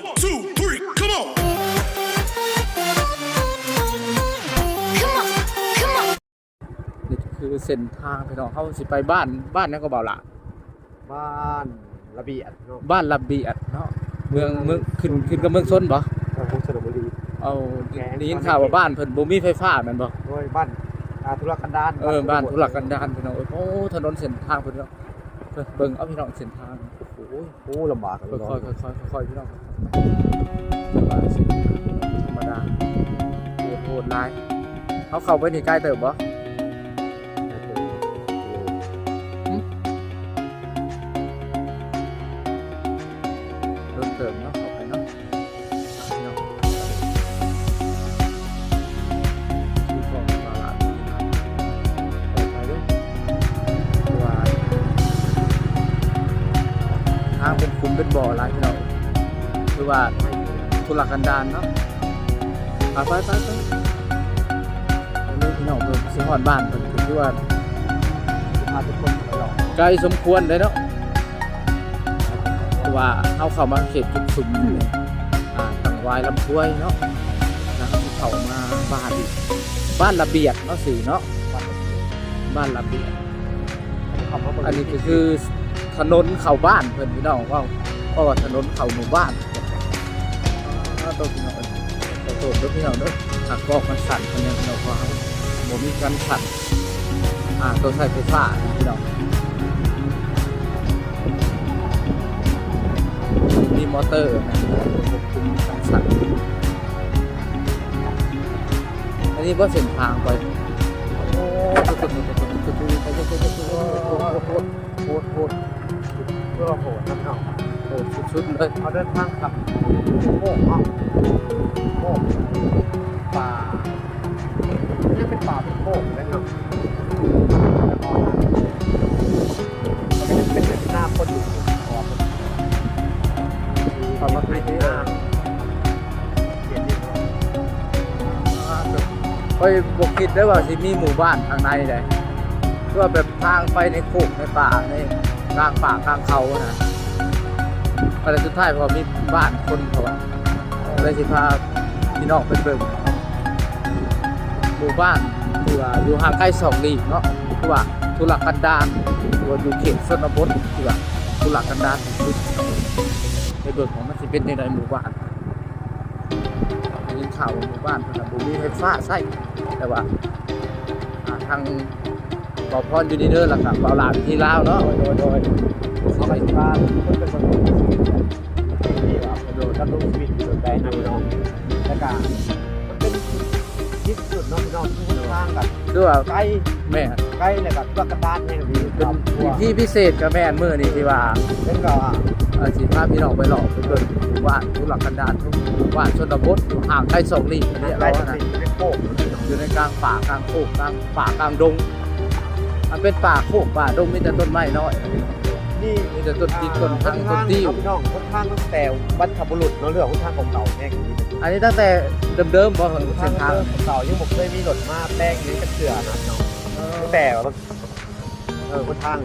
One, two, three, come on. Come on, come on. ນີ້ຄືເສັ້ນທາງພີ່ນ້ອງ ເຮົາຊິໄປບ້ານ ບ້ານຫຍັງກໍເບົາຫຼ້າ? ບ້ານລະບຽດເນາະ ບ້ານລະບຽດເນາະ ເມືອງ ເມືອງ ຂຶ້ນ ຂຶ້ນກັບເມືອງຊົນບໍ່? ເມືອງຊົນນະບູລີ. ເອົາ ແຂວງ ໄດ້ຍິນຂ່າວວ່າບ້ານເພິ່ນບໍ່ມີໄຟຟ້າແມ່ນບໍ່? ໂດຍ ບ້ານ ອ່າ ທຸລະກັນດານ ເອີ ບ້ານທຸລະກັນດານພີ່ນ້ອງເອີຍ. ໂອ້ ຖະໜົນເສັ້ນທາງເພິ່ນເນາະ ເບິ່ງເອົາພີ່ນ້ອງ ເສັ້ນທາງ ໂອ້ຍ ໂອ້ ລຳບາກ ຄ່ອຍໆ ຄ່ອຍໆ ຄ່ອຍໆ ພີ່ນ້ອງ ເພາະວ່າເສັ້ນທາງທຳມະດາ ໂຫດໆຫຼາຍ. ເຮົາເຂົ້າໄປນີ້ໄກເຕີບບໍ່? ດົນເຕີບເນາະ ເຂົ້າໄປເນາະ. ຄືຂອງຕະຫຼາດນີ້ນະ ອອກໄປເດີ້ ເພາະວ່າທາງເປັນຂຸມເປັນບໍ່ຫຼາຍພີ່ນ້ອງ ຄືວ່າທຸລະກັນດານເນາະ. ໄປໆໆໆ ເບິ່ງພີ່ນ້ອງ ເບິ່ງຊິຮອດບ້ານເພິ່ນ ຄືວ່າ ໄກສົມຄວນເດ້ເນາະ. ເພາະວ່າເຮົາເຂົ້າມາເຂດຈຸດຊຸມ ອືມ ອ່າ ຕັງຫວາຍ ລຳພວຍເນາະ ແລ້ວເຮົາຊິເຂົ້າມາບ້ານ ບ້ານລະບຽດເນາະ ຊື່ເນາະ ບ້ານລະບຽດ. ອັນນີ້ກໍຄືຖະໜົນເຂົ້າບ້ານເພິ່ນພີ່ນ້ອງ ເວົ້າ ເພາະວ່າຖະໜົນເຂົ້າໝູ່ບ້ານ. ຂໍໂທດພີ່ນ້ອງເອີຍ ຂໍໂທດເດີ້ພີ່ນ້ອງເດີ້ ຫາກກ້ອງມັນສັ່ນເປັນຫຍັງພີ່ນ້ອງ ເພາະວ່າບໍ່ມີກັນສັ່ນ ອ່າ ໂຕໃຊ້ໄຟຟ້າພີ່ນ້ອງ ມີມໍເຕີນະ ຄວບຄຸມການສັ່ນ. ອັນນີ້ບໍ່ເສັ້ນທາງໄປ ໂອ້ ໂຫດໆ ໂຫດໆ ໂຫດໆ ໂຫດໆ ເພື່ອໂຫດນຳເຮົາ ໂຫດສຸດໆເລີຍ. ເຮົາເດີນທາງຂັບໂຄ້ງເນາະ ໂຄ້ງ ປ່າ ຍັງເປັນປ່າເປັນໂຄ້ງເລີຍເນາະ ມັນກໍຍັງເປັນນາຄົນຢູ່ ເພາະວ່າເພິ່ນ ເຂົາມາຂາຍທີ່ນາ. ຂ້ອຍບໍ່ຄິດເດ້ວ່າຊິມີໝູ່ບ້ານທາງໃນໃດ ຄືວ່າແບບທາງໄປໃນໂຄກໃນປ່າ ໃນກາງປ່າກາງເຂົານະ ແຕ່ສຸດທ້າຍພໍມີບ້ານຄົນ ເພາະວ່າເລີຍຊິພາພີ່ນ້ອງໄປເບິ່ງໝູ່ບ້ານທີ່ວ່າຢູ່ຫ່າງໄກສອງຫຼີກເນາະ ຄືວ່າທຸລະກັນດານ ຫຼືວ່າຢູ່ເຂດຊົນນະບົດທີ່ວ່າທຸລະກັນດານທີ່ສຸດ. ໄປເບິ່ງວ່າມັນຊິເປັນຈັ່ງໃດໝູ່ບ້ານ. ໄດ້ຍິນຂ່າວວ່າໝູ່ບ້ານເພິ່ນນະບໍ່ມີໄຟຟ້າໃຊ້ ແຕ່ວ່າ ອ່າ ທາງບ່າວພອນຢູ່ນີ້ເດີ ແລ້ວກະບ່າວຫຼານທີ່ລາວເນາະ ໂດຍ ໂດຍ ໂດຍ ເຂົາກໍຊິພາເພິ່ນໄປເບິ່ງທີ່ວ່າເພິ່ນດຳລົງຊີວິດຢູ່ແບບໃດຫັ້ນເນາະ ແລ້ວກະມັນເປັນທີ່ສຸດເນາະພີ່ນ້ອງ ຄືຫົນທາງກະ ຄືວ່າ ໄກ ແມ່ນ ໄກ ແລ້ວກະທຸລະກັນດານແຮງອີ່ຫຼີ ເປັນ ເປັນທີ່ພິເສດກະແມ່ນມື້ນີ້ທີ່ວ່າ ເພິ່ນກະວ່າ ເອີ ຊິພາພີ່ນ້ອງໄປເລາະໄປເບິ່ງໝູ່ບ້ານທຸລະກັນດານ ໝູ່ບ້ານຊົນນະບົດ ຢູ່ຫ່າງໄກສອງຫຼີກນີ້ແຫຼະ ໃນໂຄກ ຢູ່ໃນກາງປ່າກາງໂຄກ ກາງປ່າກາງດົງ ມັນເປັນປ່າໂຄກປ່າດົງ ມີແຕ່ຕົ້ນໄມ້ນ້ອຍ ນີ້ ມີແຕ່ຕົ້ນຕີນ ອ່າ ຕົ້ນທາງ ຕົ້ນຕິ້ວ ພີ່ນ້ອງ ຫົນທາງຕັ້ງແຕ່ບັນພະບຸລຸດເນາະ ເລື່ອງຫົນທາງເກົ່າໆແຮງ ອັນນີ້ຕັ້ງແຕ່ເດີມໆບໍ່? ຫົນທາງເກົ່າ ຍັງບໍ່ເຄີຍມີລົດມາແປງອີ່ຫຍັງຈັກເທື່ອນະເນາະ ເອີ ຕັ້ງແຕ່ ເອີ ຫົນທາງ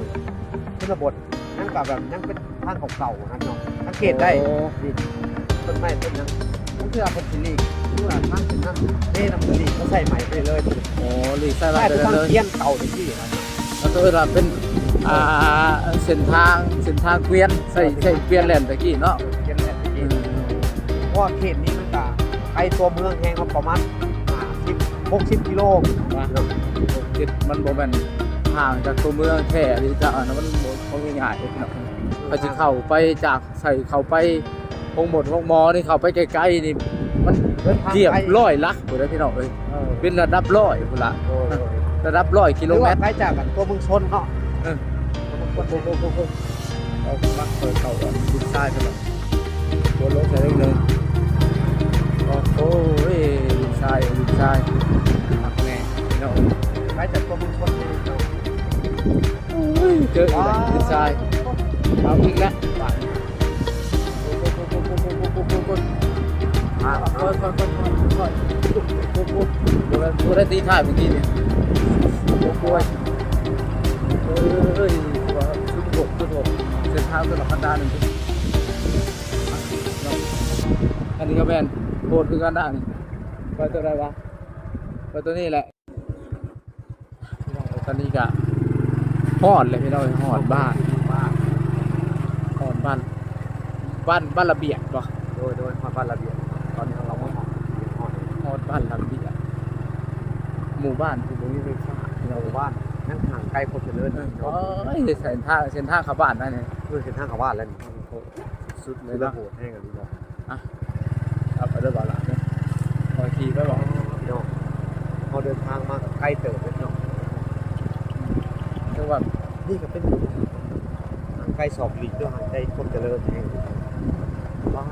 ຊົນນະບົດ ຍັງກະແບບຍັງເປັນທາງເກົ່າໆຫັ້ນເນາະ ສັງເກດໄດ້ ໂອ້ ນີ້ ຕົ້ນໄມ້ຕົ້ນຫຍັງ ບາງເທື່ອເພິ່ນຊິຫຼີກ ຫຼືວ່າທາງຂຶ້ນນຳເດ້ ນຳເພິ່ນຫຼີກມາໃສ່ໃໝ່ໄປເລີຍ ໂອ້ ຫຼີກໃສ່ໃໝ່ໄປເລີຍ ຄຽນເກົ່າຕະກີ້ນະ ເຂົາເອີ້ນວ່າເປັນ ອ່າ ເສັ້ນທາງ ເສັ້ນທາງເກວຽນ ໃຊ້ ໃຊ້ເກວຽນແລ່ນຕະກີ້ເນາະ ເກວຽນແລ່ນຕະກີ້ ອືມ ເພາະວ່າເຂດນີ້ມັນກະໄກຕົວເມືອງແຮງເນາະ ປະມານຫ້າສິບ ຫົກສິບກິໂລ ວ່າ ເນາະ ຫົກສິບ ມັນບໍ່ແມ່ນຫ່າງຈາກຕົວເມືອງແທ້ເດ້ ເຈົ້າ ອັນນັ້ນມັນບໍ່ ບໍ່ງ່າຍໆເດ້ພີ່ນ້ອງ ເຂົາຊິເຂົ້າໄປຈາກ ໃສ່ເຂົ້າໄປໂຮງໝົດໂຮງໝໍນີ້ ເຂົ້າໄປໃກ້ໆນີ້ ມັນກຽບຮ້ອຍຫຼັກພຸ້ນເດ້ພີ່ນ້ອງເອີຍ ເອີ ເປັນລະດັບຮ້ອຍພຸ້ນລະ ໂດຍ ໂດຍ ລະດັບຮ້ອຍກິໂລແມັດ ຖືວ່າໄກຈາກອັນຕົວເມືອງຊົນເນາະ ເອີ ໂອ້ໂຫ ເອົາມາເປີດເຂົ້າກ່ອນ ດິນຊາຍເພິ່ນລະ ໂຍນລົງໃສ່ເລັກໜຶ່ງ ໂອ້ໂຫ ດິນຊາຍ ດິນຊາຍ ຄັກແນ່ພີ່ນ້ອງ ໄກຈາກຕົວເມືອງຊົນນີ້ ໂອ້ຍ ເຈີອີກແລ້ວ ຜູ້ຊາຍ ເອົາອີກແລ້ວ ບາດນີ້ ໂອ້ຍ ຄ່ອຍໆໆໆ ບໍ່ໄດ້ ບໍ່ໄດ້ຕີທ້າຍເມື່ອກີ້ນີ້ ໂອ້ຍ ເອີຍ ສຸດໂຫດ ສຸດໂຫດ ເສັ້ນທາງ ເສັ້ນທາງທຳມະດາໜຶ່ງ ເນາະ ນີ້ກໍແມ່ນໂພດຄືກັນນະນີ້. ໄປຕົວໃດວະ? ໄປຕົວນີ້ແຫຼະ. ພີ່ນ້ອງເອີຍ ຕອນນີ້ກະຮອດແລ້ວພີ່ນ້ອງເອີຍ ຮອດບ້ານ ຮອດບ້ານ ບ້ານ ບ້ານລະບຽບບໍ່? ໂດຍ ໂດຍ ຮອດບ້ານລະບຽບ. ຕອນນີ້ເຮົາມາຮອດ ຮອດ ຮອດບ້ານລະບຽບ ໝູ່ບ້ານທີ່ບໍ່ມີໄຟຟ້າ ໝູ່ບ້ານຍັງຫ່າງໄກຄວາມຈະເລີນ. ເອີ ໂອ້ຍ ເສັ້ນທາງ ເສັ້ນທາງເຂົ້າບ້ານນັ້ນ ເອີ ເສັ້ນທາງເຂົ້າບ້ານແລ້ວນີ້ ສຸດເລີຍເນາະ ໂຫດແຮງອີ່ຫຼີເນາະ. ອ່ະ ເອົາໄປເດີບ່າວຫຼານເດີ ຂ້ອຍຂີ່ໄປບໍ່? ພີ່ນ້ອງ ເຮົາເດີນທາງມາກໍໄກເຕີບເດ້ພີ່ນ້ອງ ແຕ່ວ່ານີ້ກໍເປັນຫ່າງໄກສອກຫຼີກ ຫຼືຫ່າງໄກຄວາມຈະເລີນເອງ. ອ່ະ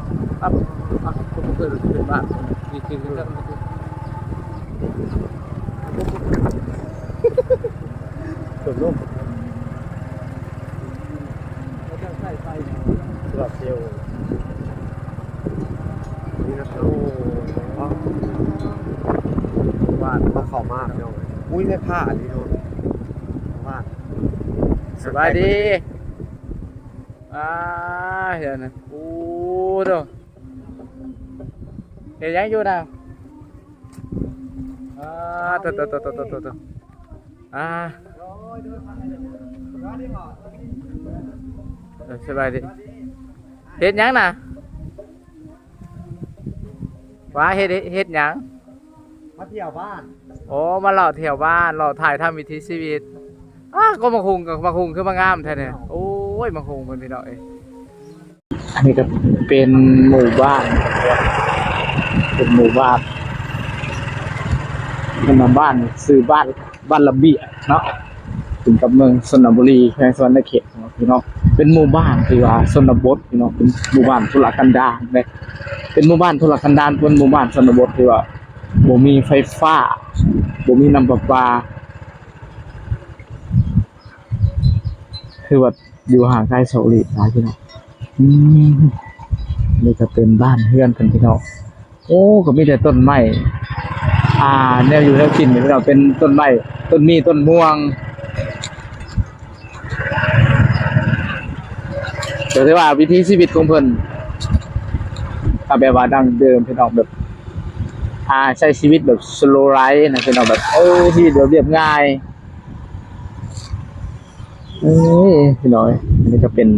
ອ່ະ ຄົນເກີດເປັນບ້ານ ນີ້ຄືກັນ ເກີດລົມ. ໂຊລາເຊວນີ້ນະ. ໂອ້ ບ້ານເຂົ້າມາພີ່ນ້ອງ. ອຸ້ຍ ໄຟຟ້າອີ່ຫຼີເນາະ ບ້ານ. ສະບາຍດີ. ອ່າ ເຮັດຫຍັງ? ໂອ້ໂດ ເຮັດຫຍັງຢູ່ນະ? ອ່າ ໂຕ ໂຕ ອ່າ ເອີ ສະບາຍດີ. ເຮັດຫຍັງນະ? ວ່າເຮັດ ເຮັດ ເຮັດຫຍັງ? ມາທ່ຽວບ້ານ. ໂອ້ ມາເລາະທ່ຽວບ້ານ ເລາະຖ່າຍທຳວິຖີຊີວິດ. ອ້າ ກໍໝາກຫຸ່ງ ກໍໝາກຫຸ່ງຄືມາງາມແທ້ນີ້. ໂອ້ຍ ໝາກຫຸ່ງເພິ່ນ ພີ່ນ້ອງເອີຍ. ອັນນີ້ກໍເປັນໝູ່ບ້ານ ເປັນໝູ່ບ້ານ ເປັນໝູ່ບ້ານ ຊື່ບ້ານ ບ້ານລະບຽບເນາະ ເປັນກັບເມືອງຊົນນະບູລີ ແຂວງສະຫວັນນະເຂດເນາະພີ່ນ້ອງ. ເປັນໝູ່ບ້ານທີ່ວ່າຊົນນະບົດພີ່ນ້ອງ ເປັນໝູ່ບ້ານທຸລະກັນດານເດ້ ເປັນໝູ່ບ້ານທຸລະກັນດານ ເປັນໝູ່ບ້ານຊົນນະບົດທີ່ວ່າບໍ່ມີໄຟຟ້າ ບໍ່ມີນ້ຳປະປາ ຄືວ່າ ຢູ່ຫ່າງໄກສອກຫຼີກຫຼາຍພີ່ນ້ອງ. ອືມ ນີ້ກໍເປັນບ້ານເຮືອນເພິ່ນພີ່ນ້ອງ. ໂອ້ ກໍມີແຕ່ຕົ້ນໄມ້ ອ່າ ແນວຢູ່ແນວກິນພີ່ນ້ອງ ເປັນຕົ້ນໄມ້ ຕົ້ນມີ້ ຕົ້ນມ່ວງ. ກໍຖືວ່າວິຖີຊີວິດຂອງເພິ່ນກໍແບບວ່າດັ້ງເດີມພີ່ນ້ອງ ແບບ ອ່າ ໃຊ້ຊີວິດແບບ slow life ນະພີ່ນ້ອງ ແບບ ເອີ ຊີວິດແບບລຽບງ່າຍ. ເອີຍ ພີ່ນ້ອງເອີຍ ອັນນີ້ກໍເປັນ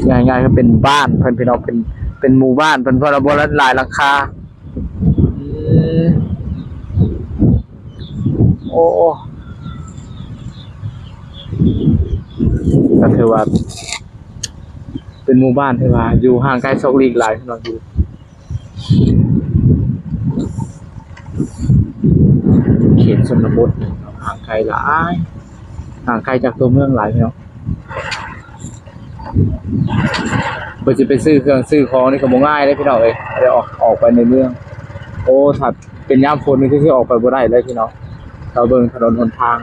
ງ່າຍໆ ກໍເປັນບ້ານເພິ່ນພີ່ນ້ອງ ເປັນ ເປັນໝູ່ບ້ານເພິ່ນ ເພາະວ່າບໍ່ຫຼາຍຫຼັງຄາ. ອືມ ໂອ້ ກໍຖືວ່າເປັນໝູ່ບ້ານທີ່ວ່າຢູ່ຫ່າງໄກສອກຫຼີກຫຼາຍພີ່ນ້ອງ ຢູ່ ເຂດຊົນນະບົດ ຫ່າງໄກຫຼາຍ ຫ່າງໄກຈາກຕົວເມືອງຫຼາຍພີ່ນ້ອງ. ເພິ່ນຊິໄປຊື້ເຄື່ອງຊື້ຂອງນີ້ກໍບໍ່ງ່າຍເດ້ພີ່ນ້ອງເອີຍ ໄດ້ອອກ ອອກໄປໃນເມືອງ. ໂອ້ ຖ້າເປັນຍາມຝົນນີ້ຄືຊິອອກໄປບໍ່ໄດ້ເລີຍພີ່ນ້ອງ ຖ້າເບິ່ງຖະໜົນຫົນທາງ.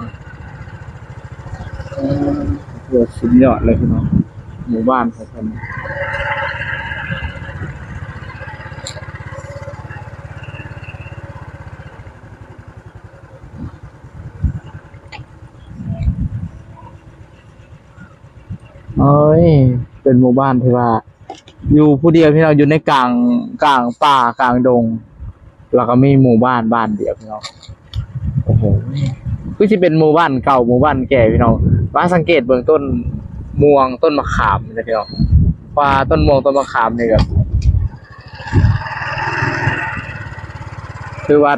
ເອີ ສຸດຍອດເລີຍພີ່ນ້ອງ ໝູ່ບ້ານຂອງເພິ່ນ. ໂອ້ຍ ເປັນໝູ່ບ້ານທີ່ວ່າຢູ່ຜູ້ດຽວພີ່ນ້ອງ ຢູ່ໃນກາງ ກາງປ່າກາງດົງ ແລ້ວກໍມີໝູ່ບ້ານບ້ານດຽວພີ່ນ້ອງ. ໂອ້ໂຫ ຄືຊິເປັນໝູ່ບ້ານເກົ່າ ໝູ່ບ້ານແກ່ພີ່ນ້ອງ. ມາສັງເກດເບິ່ງຕົ້ນມ່ວງ ຕົ້ນມະຂາມນີ້ພີ່ນ້ອງ ວ່າຕົ້ນມ່ວງ ຕົ້ນມະຂາມນີ້ກໍຄືວ່າ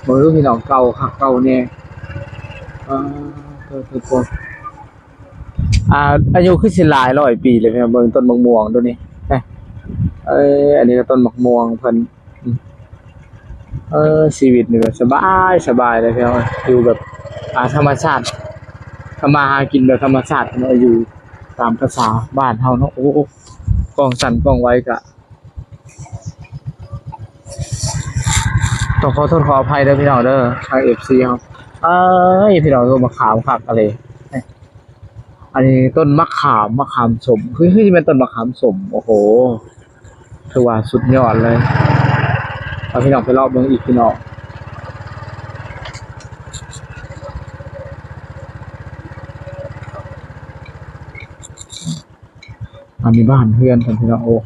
ເບິ່ງດູພີ່ນ້ອງ ເກົ່າຄັກເກົ່າແນ່. ອ່າ ໂທ້ໆໆ ອາ ອາຍຸຄືຊິຫຼາຍຮ້ອຍປີແລ້ວພີ່ນ້ອງ. ເບິ່ງຕົ້ນໝາກມ່ວງໂຕນີ້ ເອີ ອັນນີ້ກໍຕົ້ນໝາກມ່ວງເພິ່ນ. ເອີ ຊີວິດນີ້ກໍສະບາຍ ສະບາຍເລີຍພີ່ນ້ອງ ຢູ່ແບບ ອາ ທຳມະຊາດ ທຳມາຫາກິນແບບທຳມະຊາດເນາະ ຢູ່ຕາມພາສາບ້ານເຮົາເນາະ. ໂອ້ ກ້ອງສັ້ນກ້ອງໄວກໍ ຕ້ອງຂໍໂທດຂໍອະໄພເດີພີ່ນ້ອງເດີ ທາງເອັຟຊີເຮົາ. ເອີຍ ພີ່ນ້ອງ ຕົ້ນມະຂາມຄັກອີ່ຫຼີ. ອັນນີ້ຕົ້ນມະຂາມ ມະຂາມສົ້ມ ຄື ຄືຊິແມ່ນຕົ້ນມະຂາມສົ້ມ. ໂອ້ໂຫ ຖືວ່າສຸດຍອດເລີຍ. ເອົາພີ່ນ້ອງໄປເລາະເບິ່ງອີກພີ່ນ້ອງ. ອັນນີ້ບ້ານເຮືອນເພິ່ນພີ່ນ້ອງ. ໂອ້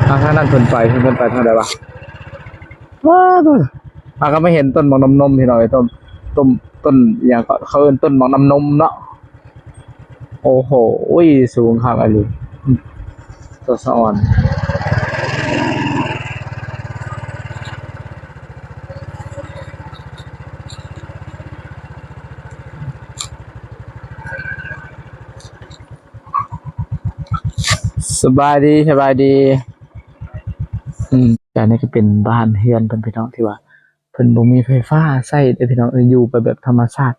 ທາງ ທາງນັ້ນເພິ່ນໄປ ເພິ່ນໄປທາງໃດວະ? ວ້າວ ເຮົາກໍມາເຫັນຕົ້ນໝາກນ້ຳນົມພີ່ນ້ອງເອີຍ ຕົ້ນ ຕົ້ນ ຕົ້ນຫຍັງເກາະ ເຂົາເອີ້ນຕົ້ນໝາກນ້ຳນົມເນາະ. ໂອ້ໂຫ ສູງຄັກອີ່ຫຼີ ອືມ ສະອອນ. ສະບາຍດີ ສະບາຍດີ. ອືມ ອັນນີ້ກໍເປັນບ້ານເຮືອນເພິ່ນພີ່ນ້ອງ ທີ່ວ່າເພິ່ນບໍ່ມີໄຟຟ້າໃຊ້ເດ້ພີ່ນ້ອງເອີຍ ຢູ່ໄປແບບທຳມະຊາດ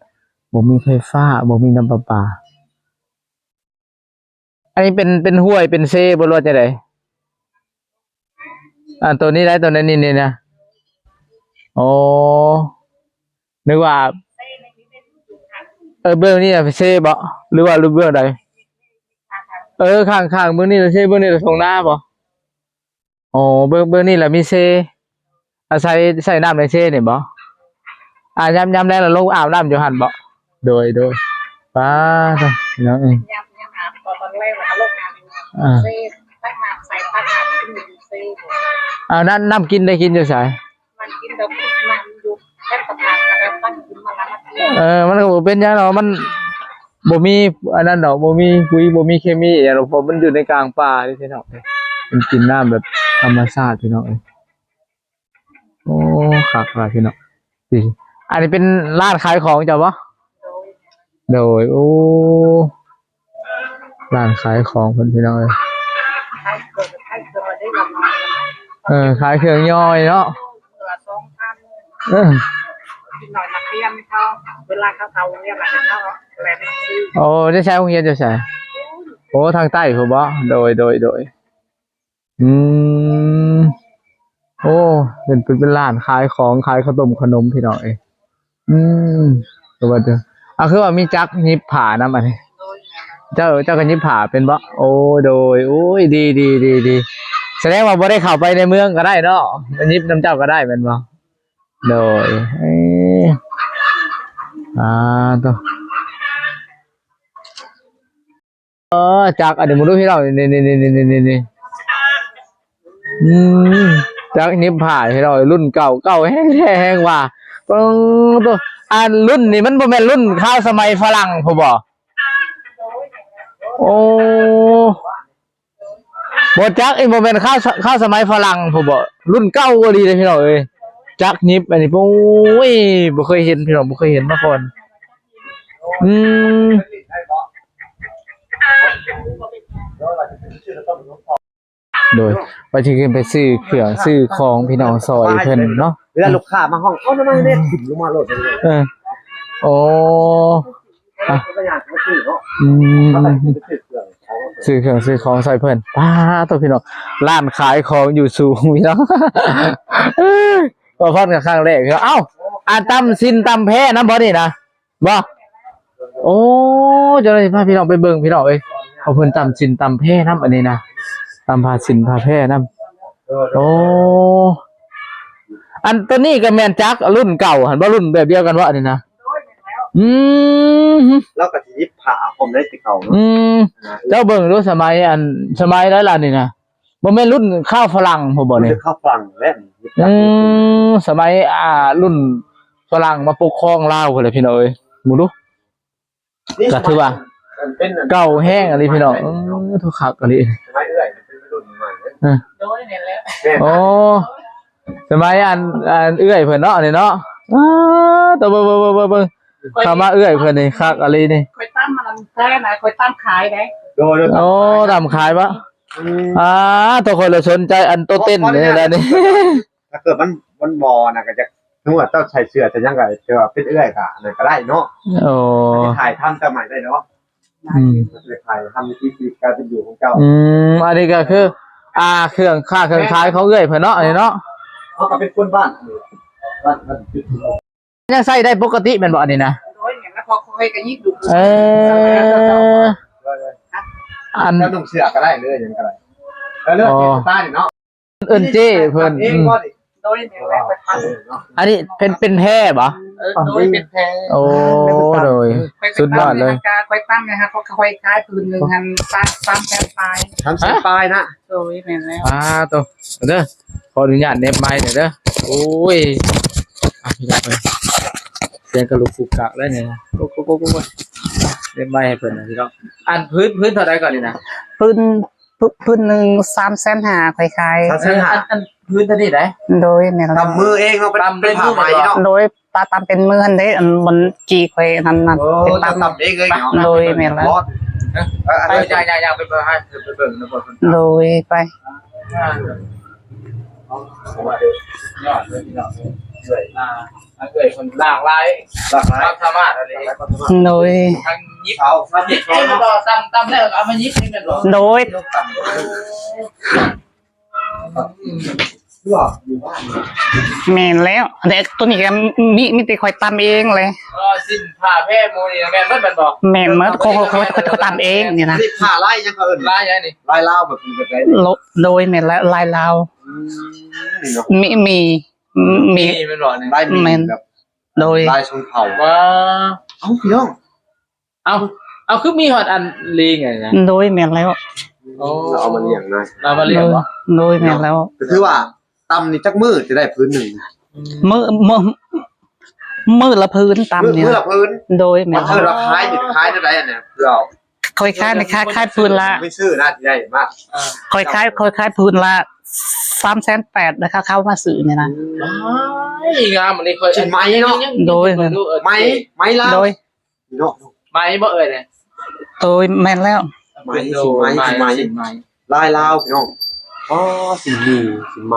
ບໍ່ມີໄຟຟ້າ ບໍ່ມີນ້ຳປະປາ. ອັນນີ້ເປັນ ເປັນຫ້ວຍ ເປັນເຊບໍ່ ຫຼືວ່າຈັ່ງໃດ? ອ່າ ໂຕນີ້ໄດ໋ ໂຕນີ້ ນີ້ ນີ້ນະ. ອໍ ນຶກວ່າ ເອີ ເບື້ອງນີ້ນະເຊບໍ ຫຼືວ່າເບື້ອງໃດ? ເອີ ຂ້າງໆ ເບື້ອງນີ້ນະເຊ ເບື້ອງນີ້ນະທົ່ງນາບໍ? ອໍ ເບື້ອງ ເບື້ອງນີ້ລະມີເຊ ອາໄສ ໃສ່ນ້ຳໃນເຊນີ້ບໍ? ອາ ຍາມ ຍາມແລງລະລົງອາບນ້ຳຢູ່ຫັ້ນບໍ? ໂດຍ ໂດຍ. ປາໂທ ພີ່ນ້ອງເອີຍ ຍາມ ຍາມອາບ ຕອນແລງລະກໍລົງອາບຢູ່ ອ່າ ເຊ ຕັກນ້ຳໃສ່ ຕັກນ້ຳກິນຢູ່ເຊ. ເອົາ ນ້ຳ ນ້ຳກິນໄດ້ກິນຢູ່ໃສ? ມັນກິນແບບນ້ຳຢູ່ແຄມກະຖາງ ແລ້ວກໍຕັ້ງຂຶ້ນມາ ແລ້ວມາກິນ. ເອີ ມັນກໍບໍ່ເປັນຫຍັງດອກ ມັນບໍ່ມີອັນນັ້ນດອກ ບໍ່ມີປຸ໋ຍ ບໍ່ມີເຄມີຫຍັງດອກ ເພາະມັນຢູ່ໃນກາງປ່າເດ້ພີ່ນ້ອງ ມັນກິນນ້ຳແບບທຳມະຊາດພີ່ນ້ອງເອີຍ. ໂອ້ ຄັກຫຼາຍພີ່ນ້ອງ. ນີ້ ອັນນີ້ເປັນຮ້ານຂາຍຂອງເຈົ້າບໍ? ໂດຍ ໂອ້ ຮ້ານຂາຍຂອງເພິ່ນພີ່ນ້ອງເອີຍ. ເອີ ຂາຍເຄື່ອງຍ່ອຍເນາະ. ເອີ ໂອ້ ໄດ້ໃຊ້ໂຮງຮຽນຢູ່ໃສ? ໂອ້ ທາງໃຕ້ພຸ້ນບໍ? ໂດຍ ໂດຍ ໂດຍ. ອືມ ໂອ້ ເປັນ ເປັນ ເປັນຮ້ານຂາຍຂອງ ຂາຍເຂົ້າຕົ້ມເຂົ້າໜົມພີ່ນ້ອງເອີຍ. ອືມ ກໍວ່າເດີ ອ່າ ຄືວ່າມີຈັກຫຍິບຜ້ານຳອັນນີ້ ເຈົ້າ ເຈົ້າກໍຫຍິບຜ້າເປັນບໍ? ໂອ້ ໂດຍ ໂອ້ຍ ດີ ດີ ດີ ດີ ສະແດງວ່າບໍ່ໄດ້ເຂົ້າໄປໃນເມືອງກໍໄດ້ເນາະ ມາຫຍິບນຳເຈົ້າກໍໄດ້ແມ່ນບໍ່? ໂດຍ ເອີ ອ່າ ໂຕ ເອີ ຈັກອັນນີ້ ມາດູພີ່ນ້ອງ ນີ້ ນີ້ ອືມ ຈັກຫຍິບຜ້າພີ່ນ້ອງ ລຸ້ນເກົ່າ ເກົ່າແຮງແທ້ແຮງວ່າ ເບິ່ງໂຕ ອັນລຸ້ນນີ້ມັນບໍ່ແມ່ນລຸ້ນຄາວສະໄໝຝຣັ່ງພຸ້ນບໍ? ໂອ້ ບໍ່ຈັກອີກ ບໍ່ແມ່ນຄາວ ຄາວສະໄໝຝຣັ່ງພຸ້ນບໍ? ລຸ້ນເກົ່າອີ່ຫຼີເດ້ພີ່ນ້ອງເອີຍ ຈັກຫຍິບອັນນີ້ ໂອ້ຍ ບໍ່ເຄີຍເຫັນພີ່ນ້ອງ ບໍ່ເຄີຍເຫັນມາກ່ອນ. ອືມ ໂດຍ ວ່າຊິຂຶ້ນໄປຊື້ເຄື່ອງຊື້ຂອງພີ່ນ້ອງ ຊ່ອຍເພິ່ນເນາະ ເວລາລູກຄ້າມາຮ້ອງ ເອົາໜໍ່ໄມ້ແດ່ ຖິ້ມລົງມາໂລດ. ເອີ ໂອ້ ອ່ະ ອືມ ຊື້ເຄື່ອງຊື້ຂອງໃສ່ເພິ່ນ. ປາໂທ ພີ່ນ້ອງ ຮ້ານຂາຍຂອງຢູ່ສູງພີ່ນ້ອງ ເອີຍ ມາພໍ້ກັນຄັ້ງແລກ. ເອົ້າ ອັນຕຳສິນຕຳແພນຳບໍ່ນີ້ນະ? ບໍ່ ໂອ້ ເຈົ້າໜ້າທີ່ພາພີ່ນ້ອງໄປເບິ່ງພີ່ນ້ອງເອີຍ ເຂົາເພິ່ນຕຳສິນຕຳແພນຳ ອັນນີ້ນະ ຕຳຜ້າສິນຜ້າແພນຳ. ໂອ້ ອັນໂຕນີ້ກໍແມ່ນຈັກລຸ້ນເກົ່າຫັ້ນບໍ່? ລຸ້ນແບບດຽວກັນບໍ່ອັນນີ້ນະ? ອືມ ລາວກໍຊິຫຍິບຜ້າພ້ອມໄດ້ຄືເກົ່າເນາະ. ອືມ ເຈົ້າເບິ່ງດູ ສະໄໝອັນ ສະໄໝໃດລະນີ້ນະ? ບໍ່ແມ່ນລຸ້ນຄາວຝຣັ່ງພຸ້ນບໍ່ນີ້? ລຸ້ນຄາວຝຣັ່ງແຫຼະ. ອືມ ສະໄໝ ອ່າ ລຸ້ນຝຣັ່ງມາປົກຄອງລາວພຸ້ນແຫຼະພີ່ນ້ອງເອີຍ ເບິ່ງດູ. ກໍຖືວ່າເກົ່າແຮງອີ່ຫຼີພີ່ນ້ອງ ເອີ ໂຕຄັກອີ່ຫຼີ. ເອີ ໂອ້ ສະໄໝອັນ ອັນເອື້ອຍເພິ່ນເນາະ ອັນນີ້ເນາະ. ອ້າ ໂຕ ເບິ່ງ ເບິ່ງ ເບິ່ງ ເບິ່ງ ເຂົ້າມາເອື້ອຍເພິ່ນນີ້ຄັກອີ່ຫຼີນີ້. ຂ້ອຍຕຳອັນແທ້ນະ ຂ້ອຍຕຳຂາຍເດ້. ໂດຍ ໂດຍ ໂອ້ ຕຳຂາຍບໍ່? ອືມ ອ່າ ໂຕ ຂ້ອຍລະສົນໃຈອັນໂຕເຕັ້ນນີ້ແຫຼະນີ້. ຖ້າເກີດມັນ ມັນບໍ່ນະ ກໍຈະ ສົມມຸດວ່າເຈົ້າໃສ່ເສື້ອໃສ່ຫຍັງ ກໍຖືວ່າເປັນເອື້ອຍ ກໍອັນນັ້ນກໍໄດ້ເນາະ. ໂອ້ ຖ່າຍທຳເຈົ້າໃໝ່ໄດ້ເນາະ. ອືມ ຖ່າຍທຳວິຖີຊີວິດການເປັນຢູ່ຂອງເຈົ້າ. ອືມ ອັນນີ້ກໍຄື ອ່າ ເຄື່ອງຄ້າເຄື່ອງຂາຍຂອງເອື້ອຍເພິ່ນເນາະ ອັນນີ້ເນາະ. ເຮົາກໍເປັນຄົນບ້ານ ບ້ານ ບ້ານ ຍັງໃຊ້ໄດ້ປົກກະຕິແມ່ນບໍ່ອັນນີ້ນະ? ໂດຍ ແມ່ນແລ້ວ ເພາະຂ້ອຍກໍຍິບດູ. ເອີ ອັນ ເຈົ້ານຸ່ງເສື້ອກໍໄດ້ ຫຼືຫຍັງກໍໄດ້ ແລ້ວເລືອກ ອໍ ເອງສະຕາຍເນາະ ເອີ້ນເຈ້ເພິ່ນ. ອືມ ໂດຍ ແມ່ນແລ້ວ ອັນນີ້ເປັນ ເປັນແພບໍ່? ເອີ ໂດຍ ເປັນແພ. ໂອ້ ໂດຍ ສຸດຍອດເລີຍ. ຂ້ອຍຕຳນະ ຂ້ອຍຂາຍພື້ນໜຶ່ງຫັ້ນ ສາມແສນປາຍ. ສາມແສນປາຍນະ? ໂດຍ ແມ່ນແລ້ວ. ອ່າ ໂຕ ເດີ ຂໍອະນຸຍາດເໜັບໄມເດີ. ໂອ້ຍ ອ່ະ ພີ່ນ້ອງເອີຍ ສຽງກະລຸກກຸກກັກເລີຍນີ້ນະ. ໂອ້ ໂອ້ ໂອ້ ໂອ້ ເໜັບໄມໃຫ້ເພິ່ນນະພີ່ນ້ອງ. ອັນພື້ນ ພື້ນເທົ່າໃດກ່ອນນີ້ນະ? ພື້ນ ພື້ນ ພື້ນໜຶ່ງສາມແສນຫ້າ ຂ້ອຍຂາຍ. ສາມແສນຫ້າ. ເອີ ອັນ ອັນພື້ນຕົວນີ້ໃດ? ໂດຍ ແມ່ນແລ້ວ. ຕຳມືເອງເນາະ ເປັນ ເປັນຜ້າໄໝເນາະ? ໂດຍ ຕາ ຕຳເປັນມື້ຫັ້ນເດ້ ອັນມັນຈີ່ຂ້ອຍນັ້ນນະ. ໂອ້ ໄປຕຳ ຕຳເອງເລີຍເນາະ? ໂດຍ ແມ່ນແລ້ວ. ເອີ ເອີ ໄປ ໄປ ໄປເບິ່ງນະ. ໂດຍ ໄປ. ຍອດເລີຍ ຍອດເລີຍ ຍອດເລີຍ. ເອື້ອຍ ອ່າ ເອື້ອຍເພິ່ນຫຼາກຫຼາຍ ຫຼາກຫຼາຍຄວາມສາມາດອີ່ຫຼີ. ໂດຍ ທັງຍິບ ເອົາ ທັງຍິບ ເອີ ແມ່ນບໍ່? ຕຳ ຕຳແລ້ວກໍເອົາມາຍິບນີ້ແມ່ນບໍ່? ໂດຍ ຕຳ ແມ່ນແລ້ວ. ແຕ່ຕົວນີ້ກໍມີ ມີແຕ່ຂ້ອຍຕຳເອງເລີຍ. ອໍ ສິ້ນ ຜ້າ ແພ ໝູ່ນີ້ແມ່ນໝົດແມ່ນບໍ່? ແມ່ນໝົດ ຂ້ອຍ ຂ້ອຍ ຂ້ອຍ ຂ້ອຍຕຳເອງນີ້ນະ. ຜ້າລາຍຫຍັງເຂົາເອີ້ນ? ລາຍຫຍັງນີ້? ລາຍລາວ ແບບນີ້ແບບໃດ? ໂລ ໂດຍ ແມ່ນແລ້ວ ລາຍລາວ. ອືມ ມີ ມີ ມີ ມີແມ່ນບໍ່ນີ້? ລາຍໝີ່ ແມ່ນ ແບບ ໂດຍ ລາຍຊົນເຜົ່າ. ວ້າ ເອົ້າ ພີ່ນ້ອງ ເອົ້າ ເອົາ ຄືມີຮອດອັນລີງອັນນີ້ນະ? ໂດຍ ແມ່ນແລ້ວ. ອໍ ເອົາມາລ້ຽງນະ? ເອົາມາລ້ຽງບໍ່? ໂດຍ ແມ່ນແລ້ວ. ກໍຄືວ່າຕຳນີ້ຈັກມື້ຈະໄດ້ພື້ນໜຶ່ງ? ອືມ ມື້ ມື້ ມື້ລະພື້ນຕຳນີ້ນະ. ມື້ລະພື້ນ? ໂດຍ ແມ່ນແລ້ວ. ວ່າເພິ່ນວ່າຂາຍນີ້ຂາຍແນວໃດອັນນີ້? ເພື່ອເອົາ ຂ້ອຍຂາຍນີ້ຂາຍ ຂາຍພື້ນລະ ໄປຊື້ນະ ທີ່ໄດ້ມາ. ອ່າ ຂ້ອຍຂາຍ ຂ້ອຍຂາຍພື້ນລະສາມແສນແປດ ແລ້ວເຂົາ ເຂົາມາຊື້ນີ້ນະ. ອືມ ວ້າຍ ງາມອັນນີ້ ຂ້ອຍ ຊິໄໝເນາະ? ໂດຍ ໄໝ ໄໝລາວ ໂດຍ ເນາະ ໄໝບໍ່ເອີຍນີ້? ໂດຍ ແມ່ນແລ້ວ. ໄໝ ໂດຍ ຊິໄໝ ໄໝ ຊິໄໝ ຊິໄໝ ລາຍລາວ ພີ່ນ້ອງ. ອໍ ຊິມີ ຊິໄໝ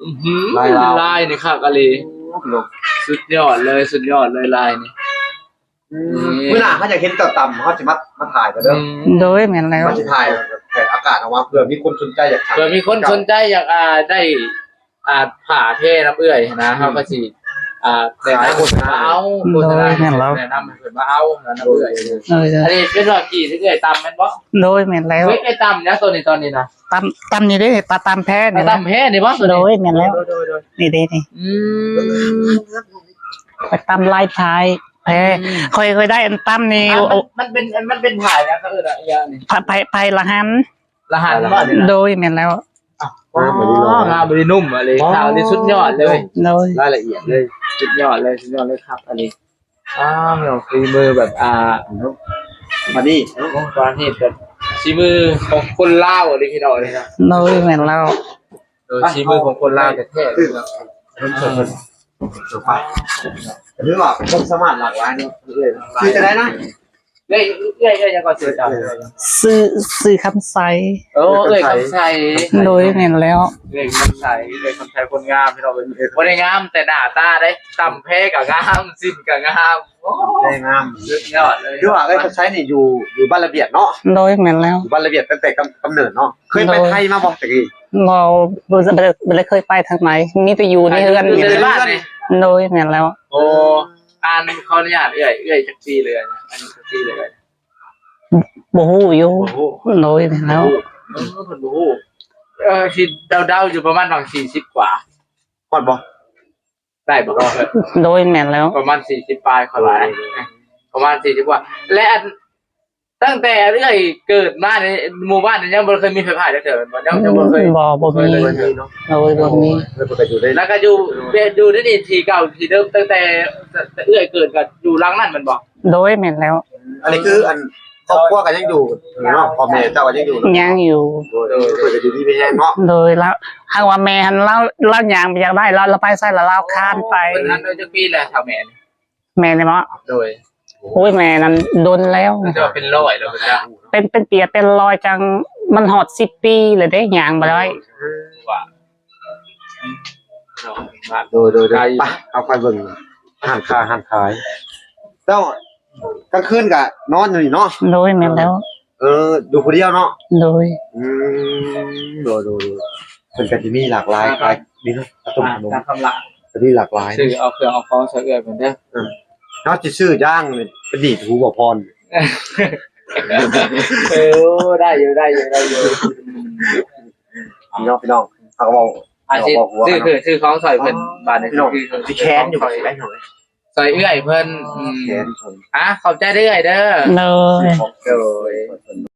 ອືຫື ລາຍລາວ ລາຍນີ້ຄັກອີ່ຫຼີ. ໂອ້ ພີ່ນ້ອງ ສຸດຍອດເລີຍ ສຸດຍອດເລີຍ ລາຍນີ້. ອືມ ມື້ໜ້າເຮົາຢາກເຫັນເຈົ້າຕຳ ເຮົາຊິມາ ມາຖ່າຍກັນເດີ. ອືມ ໂດຍ ແມ່ນແລ້ວ. ເຮົາຊິຖ່າຍແບບອາກາດອອກມາ ເພື່ອມີຄົນສົນໃຈຢາກ ເພື່ອມີຄົນສົນໃຈຢາກ ອ່າ ໄດ້ ອ່າ ຜ້າແພນຳເອື້ອຍຫັ້ນນະ ອືມ ເຮົາກໍຊິ ອ່າ ຂາຍໂຄສະນາ ແນະນຳເອົາ ໂຄສະນາ ໂດຍ ແມ່ນແລ້ວ ແນະນຳໃຫ້ເພິ່ນມາເອົານຳເອື້ອຍ. ເອີ ເອີ ອັນນີ້ເປັນວ່າກີ້ທີ່ເອື້ອຍຕຳແມ່ນບໍ່? ໂດຍ ແມ່ນແລ້ວ. ເອື້ອຍຕຳຫຍັງໂຕນີ້ ຕອນນີ້ນະ? ຕຳ ຕຳນີ້ເດ້ ຕາ ຕຳແພນີ້ນະ. ຕຳແພນີ້ບໍ່ໂຕນີ້? ໂດຍ ແມ່ນແລ້ວ. ໂດຍ ໂດຍ ໂດຍ ນີ້ເດ້ນີ້. ອືມ ຂ້ອຍຕຳລາຍພາຍແພ. ອືມ ຂ້ອຍ ຂ້ອຍໄດ້ອັນຕຳນີ້. ອ່າ ໂອ້ ມັນ ມັນເປັນ ມັນເປັນພາຍຫຍັງ ເຂົາເອີ້ນວ່າອີຫຍັງນີ້? ພາຍ ພາຍ ພາຍລະຫັນ. ລະຫັນບໍ່ນີ້ນະ? ໂດຍ ແມ່ນແລ້ວ. ອ້າວ ງາມອີ່ຫຼີເນາະ ງາມອີ່ຫຼີ ນຸ້ມອີ່ຫຼີ ອໍ ຂາວອີ່ຫຼີ ສຸດຍອດເລີຍ. ໂດຍ ລາຍລະອຽດເລີຍ ສຸດຍອດເລີຍ ສຸດຍອດເລີຍ ຄັກອີ່ຫຼີ. ອ້າວ ແມ່ນ ຝີມືແບບ ອ່າ ປານນີ້ເນາະ ປານນີ້ແບບສີມືຂອງຄົນລາວອີ່ຫຼີ ພີ່ນ້ອງເອີຍ. ໂດຍ ແມ່ນແລ້ວ. ໂດຍ ສີມືຂອງຄົນລາວແທ້ໆເລີຍເນາະ. ເອີ ຖືວ່າຄວາມສາມາດຫຼາກຫຼາຍເນາະ. ເອື້ອຍ ຊື່ຈັ່ງໃດນະ? ເອື້ອຍ ເອື້ອຍ ເອື້ອຍຫຍັງກໍຊື່ເຈົ້າ? ຊື່ ຊື່ຄຳໄຊ. ໂອ້ ເອື້ອຍຄຳໄຊ. ໂດຍ ແມ່ນແລ້ວ. ເອື້ອຍຄຳໄຊ ເອື້ອຍຄຳໄຊຄົນງາມ ພີ່ນ້ອງເອີຍ. ບໍ່ໄດ້ງາມແຕ່ໜ້າຕາເດ້ ຕຳແພກໍງາມ ສິ້ນກໍງາມ. ໂອ້ ຕຳແພງາມ ສຸດຍອດເລີຍ. ຄືວ່າເອື້ອຍຄຳໄຊນີ້ຢູ່ ຢູ່ບ້ານລະບຽບເນາະ? ໂດຍ ແມ່ນແລ້ວ. ຢູ່ບ້ານລະບຽບຕັ້ງແຕ່ກຳ ກຳເນີດເນາະ. ເຄີຍໄປ ໂດຍ ໄທມາບໍ່ແຕ່ກີ້? ບໍ່ ບໍ່ ບໍ່ ບໍ່ໄດ້ເຄີຍໄປທາງໃນ ມີແຕ່ຢູ່ໃນເຮືອນ. ຢູ່ໃນບ້ານນີ້? ໂດຍ ແມ່ນແລ້ວ. ໂອ້ ອັນ ຂໍອະນຸຍາດເອື້ອຍ ເອື້ອຍຈັກປີເລີຍ? ອາຍຸຈັກປີເລີຍ? ບໍ່ຮູ້ຢູ່. ບໍ່ຮູ້. ໂດຍ ແມ່ນແລ້ວ. ເອີ ເພິ່ນບໍ່ຮູ້. ເອີ ຊິເດົາໆຢູ່ປະມານຫວ່າງສີ່ສິບກວ່າ. ຮອດບໍ່? ໄດ້ບໍ່? ໂດຍ ແມ່ນແລ້ວ. ປະມານສີ່ສິບປາຍ ຂ້ອຍວ່າ ປະມານສີ່ສິບກວ່າ. ແລະ ອັນ ຕັ້ງແຕ່ເອື້ອຍເກີດມາໃນໝູ່ບ້ານນີ້ ຍັງບໍ່ເຄີຍມີໄຟຟ້າຈັກເທື່ອແມ່ນບໍ່? ຍັງ ຍັງບໍ່ເຄີຍ. ບໍ່ ບໍ່ມີ. ບໍ່ເຄີຍເນາະ. ໂດຍ ບໍ່ມີ. ໂອ້ ເພິ່ນກໍຢູ່ໃນ ແລ້ວກໍຢູ່ ຢູ່ໃນນີ້ທີ່ເກົ່າທີ່ເດີມ ຕັ້ງແຕ່ເອື້ອຍເກີດກໍຢູ່ຫຼັງນັ້ນແມ່ນບໍ່? ໂດຍ ແມ່ນແລ້ວ. ອັນນີ້ຄືອັນ ຄອບຄົວກໍຍັງຢູ່ເນາະ? ພໍ່ແມ່ເຈົ້າກໍຍັງຢູ່ເນາະ? ຍັງຢູ່. ໂດຍ ເພິ່ນກໍຢູ່ດີມີແຮງເນາະ. ໂດຍ ແລ້ວຫາກວ່າແມ່ຫັ້ນລາວ ລາວຍ່າງບໍ່ຢາກໄດ້ ລາວ ລາວໄປໃສລະລາວຄານໄປ. ເພິ່ນຫັ້ນອາຍຸຈັກປີແລ້ວ ເຖົ້າແມ່ນີ້? ແມ່ນີ້ບໍ? ໂດຍ. ໂອ້ຍ ແມ່ນັ້ນດົນແລ້ວ. ເປັນຮ້ອຍແລ້ວ. ເປັນ ເປັນເປັນເປັນຮ້ອຍຈັ່ງ ມັນຮອດສິບປີແລ້ວເດ້ ຍ່າງບໍ່ໄດ້. ໂດຍ ໂດຍ ໂດຍ. ໄປ ເຮົາໄປເບິ່ງຮ້ານຄ້າຮ້ານຂາຍ. ເຈົ້າ ກາງຄືນກະນອນຢູ່ນີ້ເນາະ? ໂດຍ ແມ່ນແລ້ວ. ເອີ ຢູ່ຜູ້ດຽວເນາະ? ໂດຍ. ອືມ ໂດຍ ໂດຍ ໂດຍ. ເພິ່ນກໍຊິມີຫຼາກຫຼາຍ ຂາຍນີ້ເນາະ ຂະໜົມ ຂະໜົມ ຈາກຄຳລະ ກໍມີຫຼາກຫຼາຍ. ຊື້ເອົາເຄື່ອງເອົາຂອງໃສ່ເອື້ອຍເພິ່ນເດີ. ເອີ ເຮົາຊິຊື້ຢ່າງນີ້ໄປດີດຫູບໍ່ພອນ. ເອີ ໄດ້ຢູ່ ໄດ້ຢູ່ ໄດ້ຢູ່. ພີ່ນ້ອງ ພີ່ນ້ອງ ເຮົາກໍເວົ້າ ອາ ຊື້ ຊື້ຂອງຊ່ອຍເພິ່ນ ບາດນີ້ ພີ່ນ້ອງ ຊິແຄນຢູ່ ຊິໄດ້ເທົ່າໃດ? ຊ່ອຍເອື້ອຍເພິ່ນ ອືມ ອ່າ ຂອບໃຈເດີ້ເອື້ອຍເດີ້ ໂດຍ ໂດຍ.